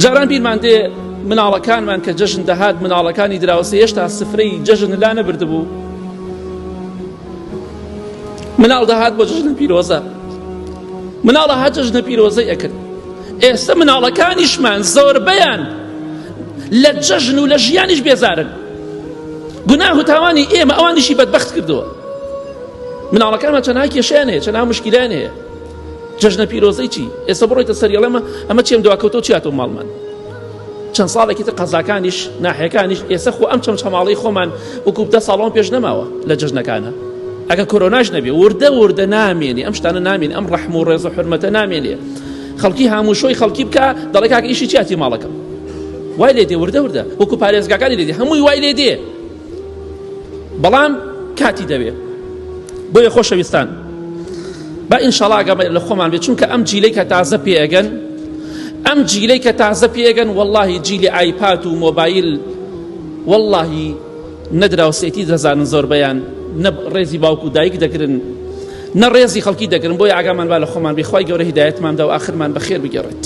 جاران بیرمان دێ مناڵەکانمان کە جەژن دەهات مناڵەکانی دراوسێ هێشتا سفرەی جەژن لا نەبردبوو مناڵ دەهات بۆ جەژنە پیرۆزە مناڵە هات جەژنە پیرۆزەی ئەکرد ئێستا مناڵەکانیشمان زۆربەیان لە جەژن و لە ژیانیش بێزارن گوناه و تاوانی ئێمە ئەوانیشی بەدبەخت کردووە مناڵەکانمان چەنها کێشیان هەیە چەنها مشکیلیان هەیە جەژنە پیرۆزەی چی ئێستا بڕۆیتە سەر یەڵێمە ئەمە چیم دواکەوتۆ چیاتۆ ماڵمان چەند ساڵێکی تر قەزاکانیش ناحیەکانیش ئێستا خۆ ئەم چەمچەماڵەی خۆمان وەکو دە ساڵەوە پێش نەماوە لە جەژنەکانە ئەگە کۆرۆناش نەبێ وردە وردە نامێنێ ئەم شتانە نامێن ئەم ڕەحم و ڕێز و حرمەتە نامێنێ خەڵکی هاموشۆی خەڵکی بکە دەڵێ کاک ئیشی چیاتی ماڵەکەم وای لێ دێ وردە وردە وەکو پارێزگاکانی لێ دێ هەمووی وای لێ دێ بەڵام کاتی دەوێ بۆیە خۆشەویستان با ئینشاڵا ئەگەم لە خۆمان بێت چونکە ئەم جیلەی کە تازە پێگەن ئەم جیلەی کە تازە پێگەن واللهی جیلی ئایپاد و مۆبایل واللهی نەدراوسێتی دەزانن زۆربەیان نە ڕێزی باوک و دایک دەگرن نە ڕێزی خەڵکی دەگرن بۆی ئاگامان با لە خۆمان بێ خوای گەورە هیدایەتمان دا و ئاخرمان بەخێر بگێڕێت.